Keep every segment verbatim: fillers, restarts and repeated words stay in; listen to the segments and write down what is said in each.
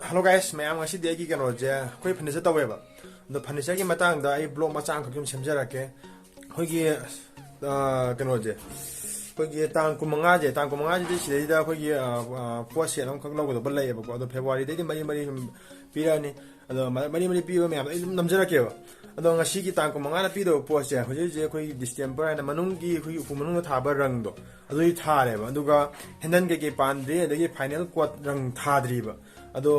Hello guys, ꯃꯌꯥꯝ, ꯉꯁꯤꯗꯤ ꯑꯩꯒꯤ ꯀꯩꯅꯣꯁꯦ, ꯑꯩꯈꯣꯏ furniture ꯇꯧꯋꯦꯕ꯫ ꯑꯗꯣ furnitureꯒꯤ ꯃꯇꯥꯡꯗ ꯑꯩ vlog ꯃꯆꯥ ꯑꯃꯈꯛ ꯁꯨꯝ ꯁꯦꯝꯖꯔꯛꯀꯦ꯫ ꯑꯩꯈꯣꯏꯒꯤ, ꯑ, ꯀꯩꯅꯣꯁꯦ, ꯑꯩꯈꯣꯏꯒꯤ ꯇꯥꯡ ꯀꯨꯟꯃꯉꯥꯁꯦ, ꯇꯥꯡ ꯀꯨꯟꯃꯉꯥꯁꯤꯗꯤ ꯁꯤꯗꯩꯗ ꯑꯩꯈꯣꯏꯒꯤ, ꯑ, ꯑ, ꯄꯣꯠ set ꯑꯃꯈꯛ ꯂꯧꯒꯗꯕ ꯂꯩꯌꯦꯕꯀꯣ꯫ ꯑꯗꯣ Februaryꯗꯩꯗꯤ ꯃꯔꯤ ꯃꯔꯤ ꯁꯨꯝ ꯄꯤꯔꯛꯑꯅꯤ꯫ ꯑꯗꯣ ꯃ-, ꯃꯔꯤ ꯃꯔꯤ ꯄꯤꯕ ꯃꯌꯥꯝꯗꯣ ꯑꯩ ꯑꯗꯨꯝ ꯅꯝꯖꯔꯛꯀꯦꯕ꯫ ꯑꯗꯣ ꯉꯁꯤꯒꯤ ꯇꯥꯡ ꯀꯨꯟꯃꯉꯥꯗ ꯄꯤꯗꯧꯕ ꯄꯣꯠꯁꯦ, ꯍꯧꯖꯤꯛ ꯍꯧꯖꯤꯛ ꯑꯩꯈꯣꯏꯒꯤ distemper ꯍꯥꯏꯅ ꯃꯅꯨꯡꯒꯤ, ꯑꯩꯈꯣꯏꯒꯤ ꯎꯄꯨ ꯃꯅꯨꯡꯗ ꯊꯥꯕ ꯔꯪꯗꯣ, ꯑꯗꯨꯗꯤ ꯊꯥꯔꯦꯕ꯫ ꯑꯗꯨꯒ handle ꯀꯩꯀꯩ ꯄꯥꯟꯗ꯭ꯔꯤ, ꯑꯗꯒꯤ final coat ꯔꯪ ꯊꯥꯗ꯭ꯔꯤꯕ꯫ ꯑꯗꯣ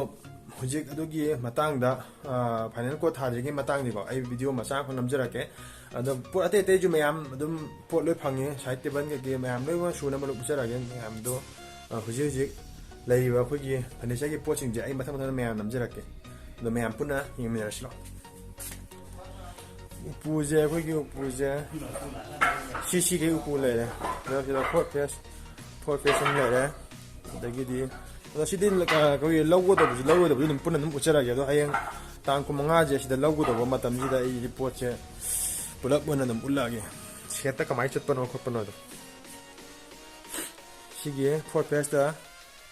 ꯍꯧꯖꯤꯛ ꯑꯗꯨꯒꯤ ꯃꯇꯥꯡꯗ, ꯑ, final coat ꯊꯥꯗ꯭ꯔꯤꯉꯩ ꯃꯇꯥꯡꯗꯤꯀꯣ, ꯑꯩ video ꯃꯆꯥ ꯑꯃꯈꯛ ꯅꯝꯖꯔꯛꯀꯦ꯫ ꯑꯗꯣ ꯄꯣꯠ ꯑꯇꯩ ꯑꯇꯩꯁꯨ ꯃꯌꯥꯝ ꯑꯗꯨꯝ, ꯄꯣꯠ ꯂꯣꯏ ꯐꯪꯉꯦ, side table ꯀꯩꯀꯩ ꯃꯌꯥꯝ ꯂꯣꯏꯅꯃꯛ ꯁꯨꯅꯕ ꯂꯣꯏ ꯎꯠꯆꯔꯛꯑꯒꯦ ꯃꯌꯥꯝꯗꯣ꯫ ꯑ, ꯍꯧꯖꯤꯛ ꯍꯧꯖꯤꯛ ꯂꯩꯔꯤꯕ ꯑꯩꯈꯣꯏꯒꯤ furnitureꯒꯤ ꯄꯣꯠꯁꯤꯡꯁꯦ ꯑꯩ ꯃꯊꯪ ꯃꯊꯪ ꯃꯌꯥꯝ ꯅꯝꯖꯔꯛꯀꯦ꯫ ꯑꯗꯣ ꯃꯌꯥꯝ ꯄꯨꯟꯅ ꯌꯦꯡꯃꯤꯟꯅꯔꯁꯤ ꯂꯥꯛꯑꯣ꯫ ꯎꯄꯨꯁꯦ, ꯑꯩꯈꯣꯏꯒꯤ ꯎꯄꯨꯁꯦ, ꯁꯤ ꯁꯤꯒꯤ ꯎꯄꯨ ꯂꯩꯔꯦ꯫ ꯑꯗꯣ ꯁꯤꯗ four piece, four piece ꯑꯃ ꯂꯩꯔꯦ꯫ ꯑꯗꯒꯤꯗꯤ, ꯑꯗꯣ ꯁꯤꯗꯤ, ꯑ, ꯑꯩꯈꯣꯏꯒꯤ ꯂꯧꯒꯗꯕꯁꯨ, ꯂꯧꯔꯣꯏꯗꯕꯁꯨ ꯑꯗꯨꯝ ꯄꯨꯟꯅ ꯑꯗꯨꯝ ꯎꯠꯆꯔꯛꯑꯒꯦ꯫ ꯑꯗꯣ ꯍꯌꯦꯡ ꯇꯥꯡ ꯀꯨꯟꯃꯉꯥꯁꯦ ꯁꯤꯗ ꯂꯧꯒꯗꯧꯕ ꯃꯇꯝꯁꯤꯗ ꯑꯩ ꯄꯣꯠꯁꯦ ꯄꯨꯂꯞ ꯑꯣꯏꯅ ꯑꯗꯨꯝ ꯎꯠꯂꯛꯑꯒꯦ, setꯇ ꯀꯃꯥꯏꯅ ꯆꯠꯄꯅꯣ ꯈꯣꯠꯄꯅꯣꯗꯣ꯫ ꯁꯤꯒꯤ four pieceꯇ,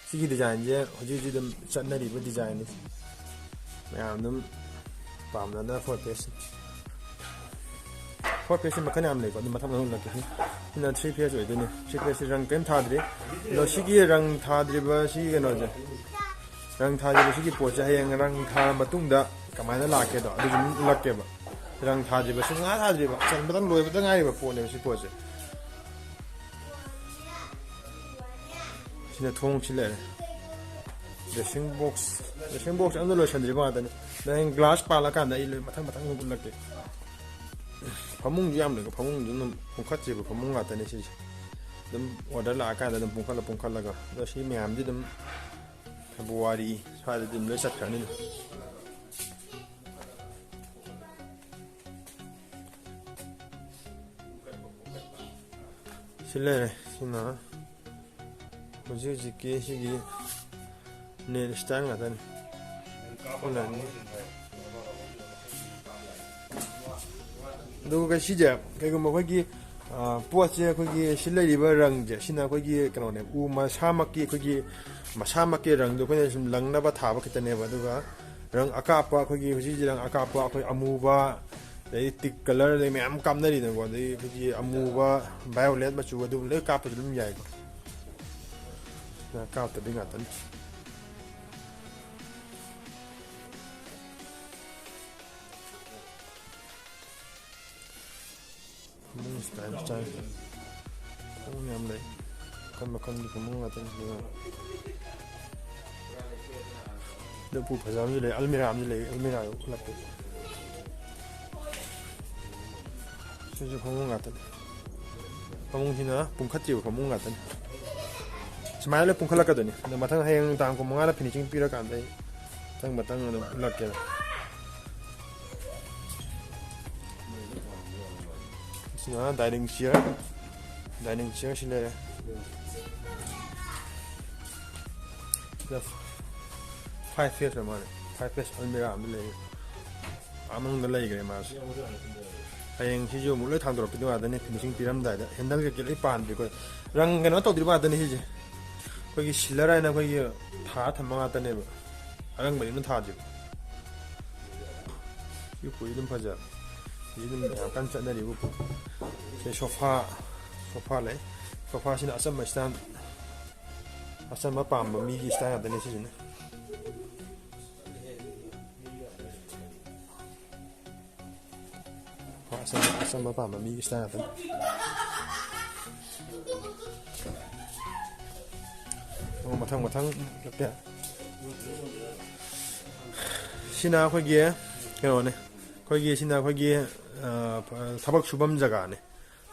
ꯁꯤꯒꯤ designꯁꯦ ꯍꯧꯖꯤꯛ ꯍꯧꯖꯤꯛ ꯑꯗꯨꯝ ꯆꯠꯅꯔꯤꯕ designꯅꯤ, ꯃꯌꯥꯝ ꯑꯗꯨꯝ ꯄꯥꯝꯅꯗꯅ four piece꯫ Four pieceꯁꯤ ꯃꯈꯜ ꯌꯥꯝ ꯂꯩꯀꯣ, ꯑꯗꯨꯝ ꯃꯊꯪ ꯃꯊꯪ ꯎꯠꯂꯛꯀꯦ꯫ ꯁꯤꯅ three piece ꯑꯣꯏꯗꯣꯏꯅꯤ꯫ Three pieceꯁꯤ ꯔꯪ ꯀꯔꯤꯝ ꯊꯥꯗ꯭ꯔꯤ꯫ ꯑꯗꯣ ꯁꯤꯒꯤ ꯔꯪ ꯊꯥꯗ꯭ꯔꯤꯕ ꯁꯤꯒꯤ ꯀꯩꯅꯣꯁꯦ, ꯔꯪ ꯊꯥꯗ꯭ꯔꯤꯕ ꯁꯤꯒꯤ ꯄꯣꯠꯁꯦ ꯍꯌꯦꯡ ꯔꯪ ꯊꯥꯔ ꯃꯇꯨꯡꯗ ꯀꯃꯥꯏꯅ ꯂꯥꯛꯀꯦꯗꯣ ꯑꯗꯨꯁꯨ ꯑꯗꯨꯝ ꯎꯠꯂꯛꯀꯦꯕ꯫ ꯔꯪ ꯊꯥꯗ꯭ꯔꯤꯕ, ꯁꯨꯡꯊꯥ ꯊꯥꯗ꯭ꯔꯤꯕ, ꯆꯟꯕꯇꯪ ꯂꯣꯏꯕꯗ ꯉꯥꯏꯔꯤꯕ ꯄꯣꯠꯅꯦꯕ ꯁꯤ ꯄꯣꯠꯁꯦ꯫ ꯁꯤꯅ ꯊꯣꯡꯁꯤ ꯂꯩꯔꯦ꯫ Dressing box, dressing box ꯑꯝꯇ ꯂꯣꯏꯁꯟꯗ꯭ꯔꯤꯕ ꯉꯥꯛꯇꯅꯤ꯫ ꯑꯗ ꯍꯌꯦꯡ glass ꯄꯥꯜꯂꯀꯥꯟꯗ ꯑꯩ ꯂꯣꯏ ꯃꯊꯪ ꯃꯊꯪ ꯑꯗꯨꯝ ꯎꯠꯂꯛꯀꯦ꯫ ꯐꯃꯨꯡꯁꯨ ꯌꯥꯝ ꯂꯩꯀꯣ, ꯐꯃꯨꯡꯁꯨ ꯑꯗꯨꯝ ꯄꯨꯡꯈꯠꯇ꯭ꯔꯤꯕ ꯐꯃꯨꯡ ꯉꯥꯛꯇꯅꯤ ꯁꯤꯁꯦ꯫ ꯑꯗꯨꯝ order ꯂꯥꯛꯑꯀꯥꯟꯗ ꯑꯗꯨꯝ ꯄꯨꯡꯈꯠꯂ ꯄꯨꯡꯈꯠꯂꯒ, ꯑꯗꯣ ꯁꯤ ꯃꯌꯥꯝꯗꯤ ꯑꯗꯨꯝ February ꯁ꯭ꯋꯥꯏꯗꯗꯤ ꯑꯗꯨꯝ ꯂꯣꯏ ꯆꯠꯈ꯭ꯔꯅꯤꯗ꯫ ꯁꯤ ꯂꯩꯔꯦ꯫ ꯁꯤꯅ ꯍꯧꯖꯤꯛ ꯍꯧꯖꯤꯛꯀꯤ ꯁꯤꯒꯤ nail style ꯉꯥꯛꯇꯅꯤ꯫ ꯑꯣꯟꯂꯥꯏꯟꯒꯤ꯫ ꯑꯗꯨꯒ ꯁꯤꯁꯦ ꯀꯩꯒꯨꯝꯕ ꯑꯩꯈꯣꯏꯒꯤ, ꯑ, ꯄꯣꯠꯁꯦ ꯑꯩꯈꯣꯏꯒꯤ ꯁꯤ ꯂꯩꯔꯤꯕ ꯔꯪꯁꯦ, ꯁꯤꯅ ꯑꯩꯈꯣꯏꯒꯤ ꯀꯩꯅꯣꯅꯦ, ꯎ ꯃꯁꯥꯃꯛꯀꯤ ꯑꯩꯈꯣꯏꯒꯤ ꯃꯁꯥꯃꯛꯀꯤ ꯔꯪꯗꯣ ꯑꯩꯈꯣꯏꯅ ꯁꯨꯝ ꯂꯪꯅꯕ ꯊꯥꯕ ꯈꯤꯇꯅꯦꯕ꯫ ꯑꯗꯨꯒ ꯔꯪ ꯑꯀꯥꯞꯄ, ꯑꯩꯈꯣꯏꯒꯤ ꯍꯧꯖꯤꯛ ꯍꯧꯖꯤꯛ ꯔꯪ ꯑꯀꯥꯞꯄ, ꯑꯩꯈꯣꯏ ꯑꯃꯨꯕ, ꯑꯗꯩ ꯇꯤꯛ ꯀꯂꯔ, ꯑꯗꯩ ꯃꯌꯥꯝ ꯀꯥꯞꯅꯔꯤꯗꯅꯀꯣ꯫ ꯑꯗꯩ ꯑꯩꯈꯣꯏꯒꯤ ꯑꯃꯨꯕ, ꯚꯥꯏꯌꯣꯂꯦꯠ ꯃꯆꯨ, ꯑꯗꯨꯝ ꯂꯣꯏ ꯀꯥꯞꯄꯁꯨ ꯑꯗꯨꯝ ꯌꯥꯏꯀꯣ꯫ ꯀꯥꯞꯇꯕꯤ ꯉꯥꯛꯇꯅꯤ꯫ ꯐꯃꯨꯡ ꯁ꯭ꯇꯥꯏꯜ ꯁ꯭ꯇꯥꯏꯜ ꯐꯃꯨꯡ ꯌꯥꯝ ꯂꯩ꯫ ꯃꯈꯜ ꯃꯈꯜꯒꯤ ꯐꯃꯨꯡ ꯉꯥꯛꯇꯅꯤ꯫ ꯑꯗꯨꯒ ꯂꯐꯨ ꯐꯖꯕ ꯑꯃꯁꯨ ꯂꯩ, ꯑꯜꯃꯤꯔꯥ ꯑꯃꯁꯨ ꯂꯩ, ꯑꯜꯃꯤꯔꯥꯗ ꯎꯠꯂꯛꯀꯦ꯫ ꯁꯤꯁꯨ ꯐꯃꯨꯡ ꯉꯥꯛꯇꯅꯤ꯫ ꯐꯃꯨꯡꯁꯤꯅ ꯄꯨꯡꯈꯠꯇ꯭ꯔꯤꯕ ꯐꯃꯨꯡ ꯉꯥꯛꯇꯅꯤ꯫ ꯁꯨꯃꯥꯏꯅ ꯂꯣꯏ ꯄꯨꯡꯈꯠꯂꯛꯀꯗꯣꯏꯅꯤ꯫ ꯑꯗꯣ ꯃꯊꯪ ꯍꯌꯦꯡ ꯇꯥꯡ ꯀꯨꯟꯃꯉꯥꯗ ꯐꯤꯅꯤꯁꯤꯡ ꯄꯤꯔꯀꯥꯟꯗ ꯑꯩ ꯃꯊꯪ ꯃꯊꯪ ꯑꯗꯨꯝ ꯎꯠꯂꯛꯀꯦ꯫ ꯁꯤꯅ ꯗꯥꯏꯅꯤꯡ ꯆꯤꯌꯔ꯫ ꯗꯥꯏꯅꯤꯡ ꯆꯤꯌꯔ ꯁꯤ ꯂꯩꯔꯦ꯫ ꯁꯤꯗ ꯐꯥꯏꯚ ꯐꯦꯁ ꯑꯣꯏ ꯃꯥꯜꯂꯦ꯫ ꯐꯥꯏꯚ ꯐꯦꯁ ꯑꯜꯃꯤꯔꯥ ꯑꯃ ꯂꯩꯔꯦ꯫ ꯑꯥ ꯃꯅꯨꯡꯗ ꯂꯩꯈ꯭ꯔꯦ ꯃꯥꯁꯦ꯫ ꯍꯌꯦꯡ ꯁꯤꯁꯨ ꯑꯃꯨꯛ ꯂꯣꯏ ꯊꯥꯡꯗꯣꯔꯛꯄꯤꯗꯣꯏ ꯉꯥꯛꯇꯅꯦ ꯐꯤꯅꯤꯁꯤꯡ ꯄꯤꯔꯝꯗꯥꯏꯗ꯫ ꯍꯦꯟꯗꯜ ꯀꯩꯀꯩ ꯂꯣꯏ ꯄꯥꯟꯗ꯭ꯔꯤ ꯑꯩꯈꯣꯏ꯫ ꯔꯪ ꯀꯩꯅꯣ ꯇꯧꯗ꯭ꯔꯤꯕ ꯉꯥꯛꯇꯅꯦ ꯁꯤꯁꯦ꯫ ꯑꯩꯈꯣꯏꯒꯤ ꯁꯤꯂꯔ ꯍꯥꯏꯅ ꯑꯩꯈꯣꯏꯒꯤ ꯊꯥ ꯊꯝꯕ ꯉꯥꯛꯇꯅꯦꯕ꯫ ꯑꯔꯪꯕꯗꯤ ꯑꯗꯨꯝ ꯊꯥꯗ꯭ꯔꯤꯕ꯫ ꯁꯤ ꯎꯄꯨꯁꯤ ꯑꯗꯨꯝ ꯐꯖꯕ꯫ ꯁꯤ ꯑꯗꯨꯝ ꯌꯥꯝ ꯀꯟꯅ ꯆꯠꯅꯔꯤꯕ ꯎꯄꯨ꯫ ꯁꯤ ꯁꯣꯐꯥ, ꯁꯣꯐꯥ ꯂꯩ꯫ ꯁꯣꯐꯥꯁꯤꯅ ꯑꯆꯝꯕ ꯁ꯭ꯇꯥꯏꯜ, ꯑꯆꯝꯕ ꯄꯥꯝꯕ ꯃꯤꯒꯤ ꯁ꯭ꯇꯥꯏꯜ ꯉꯥꯛꯇꯅꯦ ꯁꯤꯁꯤꯅ꯫ ꯍꯣꯏ, ꯑꯆꯝꯕ, ꯑꯆꯝꯕ ꯄꯥꯝꯕ ꯃꯤꯒꯤ ꯁ꯭ꯇꯥꯏꯜ ꯉꯥꯛꯇꯅꯤ꯫ ꯑꯣ, ꯃꯊꯪ ꯃꯊꯪ ꯆꯠꯄ ꯌꯥꯏ꯫ ꯁꯤꯅ ꯑꯩꯈꯣꯏꯒꯤ ꯀꯩꯅꯣꯅꯦ, ꯑꯩꯈꯣꯏꯒꯤ ꯁꯤꯅ ꯑꯩꯈꯣꯏꯒꯤ, ꯑ, ꯊꯕꯛ ꯁꯨꯐꯝ ꯖꯒꯥꯅꯦ꯫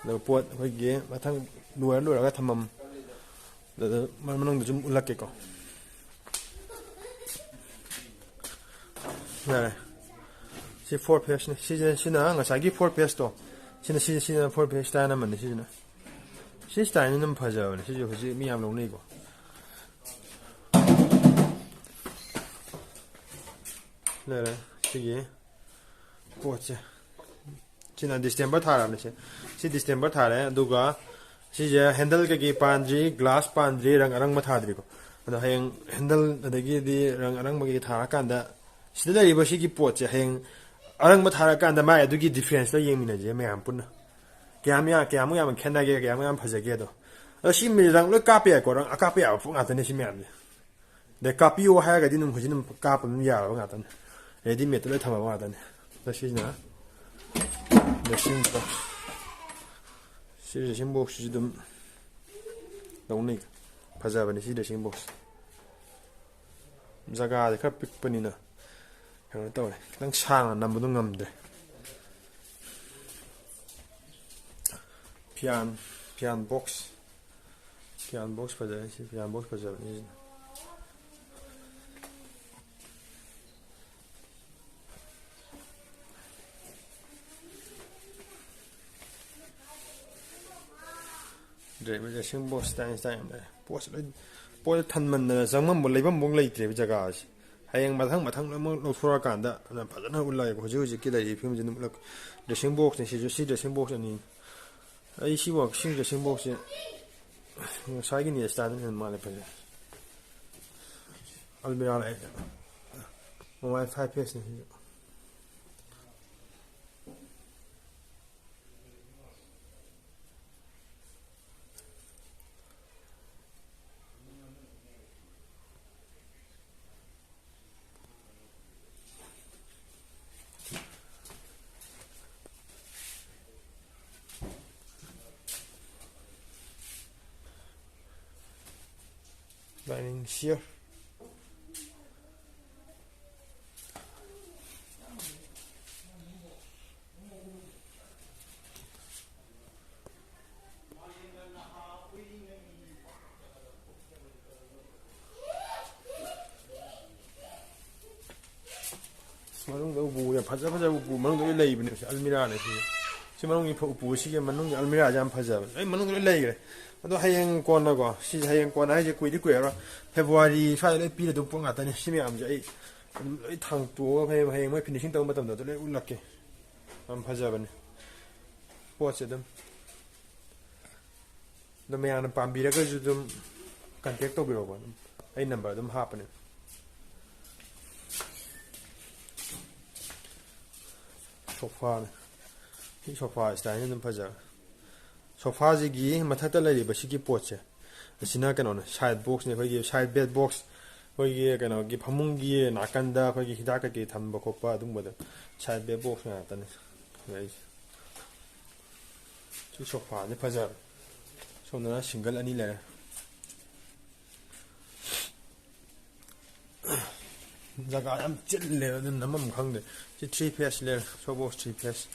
ꯑꯗꯨꯒ ꯄꯣꯠ ꯑꯩꯈꯣꯏꯒꯤ ꯃꯊꯪ ꯂꯣꯏꯔ ꯂꯣꯏꯔꯒ ꯊꯝꯐꯝ꯫ ꯑꯗꯨꯗ ꯃꯅꯨꯡꯗ ꯁꯨꯝ ꯎꯠꯂꯛꯀꯦꯀꯣ꯫ ꯌꯥꯔꯦ꯫ ꯁꯤ ꯐꯣꯔ ꯐꯦꯁꯅꯤ꯫ ꯁꯤꯁꯦ, ꯁꯤꯅ ꯉꯁꯥꯏꯒꯤ ꯐꯣꯔ ꯐꯦꯁꯇꯣ꯫ ꯁꯤꯅ, ꯁꯤ, ꯁꯤꯅ ꯐꯣꯔ ꯐꯦꯁ ꯁ꯭ꯇꯥꯏꯜ ꯑꯃꯅꯤ ꯁꯤꯁꯤꯅ꯫ ꯁꯤ ꯁ꯭ꯇꯥꯏꯜꯁꯤꯅ ꯑꯗꯨꯝ ꯐꯖꯕꯅꯦ꯫ ꯁꯤꯁꯨ ꯍꯧꯖꯤꯛ ꯃꯤ ꯌꯥꯝ ꯂꯧꯅꯩꯀꯣ꯫ ꯂꯩꯔꯦ꯫ ꯁꯤꯒꯤ ꯄꯣꯠꯁꯦ꯫ ꯁꯤꯅ ꯗꯤꯁꯇꯦꯝꯕꯔ ꯊꯥꯔꯕꯅꯦ ꯁꯦ꯫ ꯁꯤ ꯗꯤꯁꯇꯦꯝꯕꯔ ꯊꯥꯔꯦ꯫ ꯑꯗꯨꯒ ꯁꯤꯁꯦ ꯍꯦꯟꯗꯜ ꯀꯩꯀꯩ ꯄꯥꯟꯗ꯭ꯔꯤ, ꯒ꯭ꯂꯥꯁ ꯄꯥꯟꯗ꯭ꯔꯤ, ꯔꯪ ꯑꯔꯪꯕ ꯊꯥꯗ꯭ꯔꯤꯀꯣ꯫ ꯑꯗꯣ ꯍꯌꯦꯡ ꯍꯦꯟꯗꯜ ꯑꯗꯒꯤꯗꯤ ꯔꯪ ꯑꯔꯪꯕꯒꯤ ꯊꯥꯔꯀꯥꯟꯗ, ꯁꯤꯗ ꯂꯩꯔꯤꯕ ꯁꯤꯒꯤ ꯄꯣꯠꯁꯦ ꯍꯌꯦꯡ ꯑꯔꯪꯕ ꯊꯥꯔꯀꯥꯟꯗ ꯃꯥꯏ ꯑꯗꯨꯒꯤ ꯗꯤꯐ꯭ꯔꯦꯟꯁꯇꯣ ꯌꯦꯡꯃꯤꯟꯅꯁꯦ ꯃꯌꯥꯝ ꯄꯨꯟꯅ꯫ ꯀꯌꯥꯝ ꯌꯥ-, ꯀꯌꯥꯃꯨꯛ ꯌꯥꯝ ꯈꯦꯠꯅꯒꯦ, ꯀꯌꯥꯃꯨꯛ ꯌꯥꯝ ꯐꯖꯒꯦ ꯑꯗꯣ꯫ ꯑꯗꯣ ꯁꯤ ꯃꯤ ꯔꯪ ꯂꯣꯏ ꯀꯥꯞꯄ ꯌꯥꯏꯀꯣ, ꯔꯪ ꯑꯀꯥꯞꯄ ꯌꯥꯕ ꯄꯣꯠ ꯉꯥꯛꯇꯅꯦ ꯁꯤ ꯃꯌꯥꯝꯁꯦ꯫ ꯑꯗꯩ ꯀꯥꯞꯄꯤꯌꯣ ꯍꯥꯏꯔꯒꯗꯤ ꯑꯗꯨꯝ ꯍꯧꯖꯤꯛ ꯑꯗꯨꯝ ꯀꯥꯞꯄ ꯑꯗꯨꯝ ꯌꯥꯔꯕ ꯉꯥꯛꯇꯅꯦ꯫ ꯔꯦꯗꯤꯃꯦꯗꯇ ꯂꯣꯏ ꯊꯝꯃꯕ ꯉꯥꯛꯇꯅꯦ꯫ ꯑꯗꯣ ꯁꯤꯁꯤꯅ dressing box꯫ ꯁꯤ dressing boxꯁꯤꯁꯨ ꯑꯗꯨꯝ ꯂꯧꯅꯩ꯫ ꯐꯖꯕꯅꯤ ꯁꯤ dressing box꯫ ꯖꯒꯥꯁꯦ ꯈꯔ ꯄꯤꯛꯄꯅꯤꯅ ꯀꯩꯅꯣ ꯇꯧꯔꯦ, ꯈꯤꯇꯪ ꯁꯥꯡꯅ ꯅꯝꯕꯗꯣ ꯉꯝꯗ꯭ꯔꯦ꯫ ꯐꯤꯌꯥꯟ, ꯐꯤꯌꯥꯟ box꯫ ꯐꯤꯌꯥꯟ box ꯐꯖꯔꯦ ꯁꯤ, ꯐꯤꯌꯥꯟ box ꯐꯖꯕꯅꯤ ꯁꯤꯅ꯫ Dressing box style style ꯌꯥꯝ ꯂꯩꯔꯦ꯫ ꯄꯣꯠꯁꯦ ꯂꯣꯏ, ꯄꯣꯠꯁꯦ ꯊꯟꯃꯟꯗꯅ ꯆꯪꯐꯝꯕꯨ ꯂꯩꯐꯝꯕꯨ ꯂꯩꯇ꯭ꯔꯦꯕ ꯖꯒꯥꯁꯦ꯫ ꯍꯌꯦꯡ ꯃꯊꯪ ꯃꯊꯪ ꯂꯣꯏꯅꯃꯛ ꯂꯧꯊꯣꯔꯛꯑꯀꯥꯟꯗ ꯑꯗꯨꯅ ꯐꯖꯅ ꯎꯠꯂꯛꯑꯒꯦ꯫ ꯍꯧꯖꯤꯛ ꯍꯧꯖꯤꯛꯀꯤ ꯂꯩꯔꯤꯕ ꯐꯤꯕꯝꯁꯤ ꯑꯗꯨꯝ ꯎꯠꯂꯛ-, dressing boxꯅꯤ ꯁꯤꯁꯨ, ꯁꯤ dressing box ꯑꯅꯤ꯫ ꯑꯩ ꯁꯤ ꯋꯥꯛ-, ꯁꯤ dressing boxꯁꯦ ꯉꯁꯥꯏꯒꯤꯅꯤ styleꯅ ꯍꯦꯟꯅ ꯃꯥꯜꯂꯦ ꯐꯖꯩ꯫ Almirah ꯂꯩ꯫ ꯃꯃꯥꯏ five pieceꯅꯤ ꯁꯤꯁꯨ꯫ Dining chair꯫ ꯃꯅꯨꯡꯗ ꯎꯄꯨ ꯌꯥꯝ ꯐꯖ ꯐꯖꯕ ꯎꯄꯨ ꯃꯅꯨꯡꯗ ꯂꯣꯏ ꯂꯩꯕꯅꯦ꯫ ꯁꯤ Almirahꯅꯦ ꯁꯤ꯫ ꯁꯤ ꯃꯅꯨꯡꯒꯤ ꯐ-, ꯎꯄꯨ ꯁꯤꯒꯤ ꯃꯅꯨꯡꯒꯤ Almirahꯁꯦ ꯌꯥꯝ ꯐꯖꯕꯅꯦ꯫ ꯂꯣꯏ ꯃꯅꯨꯡꯗ ꯂꯣꯏ ꯂꯩꯈ꯭ꯔꯦ꯫ ꯑꯗꯣ ꯍꯌꯦꯡ ꯀꯣꯟꯅꯀꯣ, ꯁꯤꯁꯦ ꯍꯌꯦꯡ ꯀꯣꯟꯅ ꯍꯥꯏꯁꯦ ꯀꯨꯏꯗꯤ ꯀꯨꯏꯔꯔꯣꯏ꯫ February ꯁ꯭ꯋꯥꯏꯗ ꯂꯣꯏ ꯄꯤꯔꯗꯧꯕ ꯄꯣꯠ ꯉꯥꯛꯇꯅꯦ꯫ ꯁꯤ ꯃꯌꯥꯝꯁꯦ ꯑꯩ ꯑꯗꯨꯝ ꯂꯣꯏ ꯊꯥꯡꯇꯣꯛꯑꯒ ꯍꯌꯦꯡ, ꯍꯌꯦꯡ ꯃꯣꯏ finishing ꯇꯧꯕ ꯃꯇꯝꯗ ꯑꯗꯨ ꯂꯣꯏ ꯎꯠꯂꯛꯀꯦ꯫ ꯌꯥꯝ ꯐꯖꯕꯅꯦ ꯄꯣꯠꯁꯦ ꯑꯗꯨꯝ꯫ ꯑꯗꯣ ꯃꯌꯥꯝꯅ ꯄꯥꯝꯕꯤꯔꯒꯁꯨ ꯑꯗꯨꯝ contact ꯇꯧꯕꯤꯔꯛꯑꯣꯀꯣ ꯑꯗꯨꯝ꯫ ꯑꯩ ꯅꯝꯕꯔ ꯑꯗꯨꯝ ꯍꯥꯞꯄꯅꯦ꯫ ꯁꯣꯐꯥꯅꯦ꯫ ꯁꯤ ꯁꯣꯐꯥ ꯁ꯭ꯇꯥꯏꯜꯁꯦ ꯑꯗꯨꯝ ꯐꯖꯕ꯫ ꯁꯣꯐꯥꯁꯤꯒꯤ ꯃꯊꯛꯇ ꯂꯩꯔꯤꯕ ꯁꯤꯒꯤ ꯄꯣꯠꯁꯦ, ꯑꯁꯤꯅ ꯀꯩꯅꯣꯅꯦ, ꯁꯥꯏꯠ ꯕꯣꯛꯁꯅꯦ꯫ ꯑꯩꯈꯣꯏꯒꯤ ꯁꯥꯏꯠ ꯕꯦꯗ ꯕꯣꯛꯁ, ꯑꯩꯈꯣꯏꯒꯤ ꯀꯩꯅꯣꯒꯤ ꯐꯃꯨꯡꯒꯤ ꯅꯥꯀꯟꯗ ꯑꯩꯈꯣꯏꯒꯤ ꯍꯤꯗꯥꯛ ꯀꯩꯀꯩ ꯊꯝꯕ ꯈꯣꯠꯄ ꯑꯗꯨꯝꯕꯗ ꯁꯥꯏꯠ ꯕꯦꯗ ꯕꯣꯛꯁ ꯉꯥꯛꯇꯅꯦ ꯂꯩꯔꯤꯁꯦ꯫ ꯁꯤ ꯁꯣꯐꯥꯁꯦ ꯐꯖꯕ꯫ ꯁꯣꯝꯗꯅ ꯁꯤꯡꯒꯜ ꯑꯅꯤ ꯂꯩꯔꯦ꯫ ꯖꯒꯥ ꯌꯥꯝ ꯆꯤꯜꯂꯦꯕ, ꯑꯗꯨꯅ ꯅꯝꯐꯝ ꯈꯪꯗꯦ꯫ ꯁꯤ ꯊ꯭ꯔꯤ ꯐꯦꯁ ꯂꯩꯔꯦ, ꯁꯣꯕꯣꯁ ꯊ꯭ꯔꯤ ꯐꯦꯁ꯫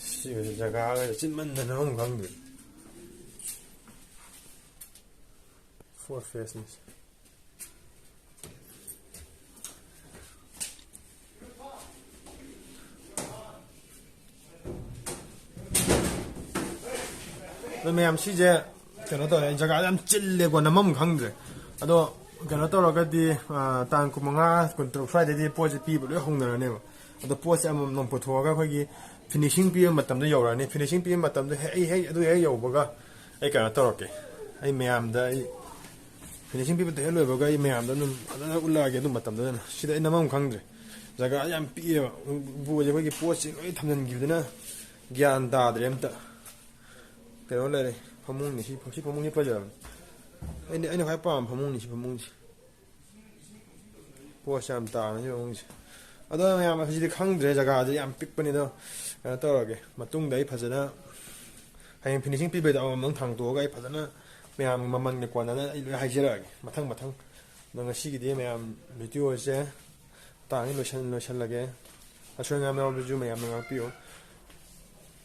ꯁꯤ ꯖꯒꯥꯒ ꯆꯤꯟꯃꯟꯗꯅ ꯅꯝꯐꯝ ꯈꯪꯗꯦ꯫ ꯐꯣꯔ ꯐꯦꯁꯅꯤ꯫ ꯑꯗꯣ ꯃꯌꯥꯝ, ꯁꯤꯁꯦ ꯀꯩꯅꯣ ꯇꯧꯔꯦ, ꯖꯒꯥ ꯌꯥꯝ ꯆꯤꯜꯂꯦꯀꯣ, ꯅꯝꯐꯝ ꯈꯪꯗ꯭ꯔꯦ꯫ ꯑꯗꯣ ꯀꯩꯅꯣ ꯇꯧꯔꯒꯗꯤ, ꯑ, ꯇꯥꯡ ꯀꯨꯟꯃꯉꯥ, ꯀꯨꯟꯇꯔꯨꯛ ꯁ꯭ꯋꯥꯏꯗꯩꯗꯤ ꯄꯣꯠꯁꯦ ꯄꯤꯕ ꯂꯣꯏ ꯍꯧꯅꯔꯅꯦꯕ꯫ ꯑꯗꯣ ꯄꯣꯠꯁꯦ ꯑꯃꯃꯝ ꯄꯨꯊꯣꯛꯑꯒ ꯑꯩꯈꯣꯏꯒꯤ ꯐꯤꯅꯤꯁꯤꯡ ꯄꯤꯕ ꯃꯇꯝꯗ ꯌꯧꯔꯛꯑꯅꯤ꯫ ꯐꯤꯅꯤꯁꯤꯡ ꯄꯤꯕ ꯃꯇꯝꯗ ꯍꯦꯛ, ꯑꯩ ꯍꯦꯛ, ꯑꯗꯨ ꯍꯦꯛ ꯌꯧꯕꯒ ꯑꯩ ꯀꯩꯅꯣ ꯇꯧꯔꯛꯀꯦ꯫ ꯑꯩ ꯃꯌꯥꯝꯗ ꯑꯩ ꯐꯤꯅꯤꯁꯤꯡ ꯄꯤꯕ ꯍꯦꯛ ꯂꯣꯏꯕꯒ ꯑꯩ ꯃꯌꯥꯝꯗ ꯑꯗꯨꯝ ꯐꯖꯅ ꯎꯠꯂꯛꯑꯒꯦ꯫ ꯑꯗꯨ ꯃꯇꯝꯗꯨꯗꯅ ꯁꯤꯗ ꯑꯩ ꯅꯝꯐꯝ ꯈꯪꯗ꯭ꯔꯦ, ꯖꯒꯥ ꯌꯥꯝ ꯄꯤꯛꯑꯦꯕ꯫ ꯎꯄꯨꯁꯦ ꯑꯩꯈꯣꯏꯒꯤ ꯄꯣꯠꯁꯦ ꯂꯣꯏ ꯊꯝꯖꯤꯟꯈꯤꯕꯗꯨꯅ ꯒ꯭ꯌꯥꯟ ꯇꯥꯗ꯭ꯔꯦ ꯑꯝꯇ꯫ ꯀꯩꯅꯣ ꯂꯩꯔꯦ, ꯐꯃꯨꯡꯅꯤ꯫ ꯁꯤ, ꯁꯤ ꯐꯃꯨꯡꯁꯤ ꯐꯖꯕꯅꯤ꯫ ꯑꯩꯅ, ꯑꯩꯅ ꯈ꯭ꯋꯥꯏ ꯄꯥꯝꯕ ꯐꯃꯨꯡꯅꯤ ꯁꯤ ꯐꯃꯨꯡꯁꯤ꯫ ꯄꯣꯠꯁꯦ ꯌꯥꯝ ꯇꯥꯡꯉꯦ ꯁꯤ ꯐꯃꯨꯡꯁꯦ꯫ ꯑꯗꯣ ꯃꯌꯥꯝ, ꯍꯧꯖꯤꯛꯇꯤ ꯈꯪꯗ꯭ꯔꯦ, ꯖꯒꯥꯁꯦ ꯌꯥꯝ ꯄꯤꯛꯄꯅꯤꯅ ꯀꯩꯅꯣ ꯇꯧꯔꯒꯦ꯫ ꯃꯇꯨꯡꯗ ꯑꯩ ꯐꯖꯅ ꯍꯌꯦꯡ ꯐꯤꯅꯤꯁꯤꯡ ꯄꯤꯕꯩꯗꯣ ꯑꯃꯃꯝ ꯊꯥꯡꯗꯣꯛꯑꯒ ꯑꯩ ꯐꯖꯅ ꯃꯌꯥꯝꯒꯤ ꯃꯃꯜꯒ ꯀꯣꯟꯅꯅ ꯑꯩ ꯂꯣꯏ ꯍꯥꯏꯖꯔꯛꯑꯒꯦ ꯃꯊꯪ ꯃꯊꯪ꯫ ꯑꯗꯣ ꯉꯁꯤꯒꯤꯗꯤ ꯃꯌꯥꯝ ꯚꯤꯗꯤꯑꯣꯁꯦ ꯃꯇꯥꯡꯁꯤ ꯂꯣꯏꯁꯟ-, ꯂꯣꯏꯁꯜꯂꯒꯦ꯫ ꯑꯁꯣꯏ ꯑꯉꯥꯝ ꯌꯥꯎꯔꯕꯁꯨ ꯃꯌꯥꯝꯅ ꯉꯥꯛꯄꯤꯌꯨ꯫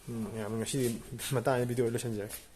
ꯎꯝ, ꯃꯌꯥꯝ ꯉꯁꯤꯒꯤ ꯃꯇꯥꯡꯁꯤ ꯚꯤꯗꯤꯑꯣ ꯂꯣꯏꯁꯟꯖꯔꯒꯦ꯫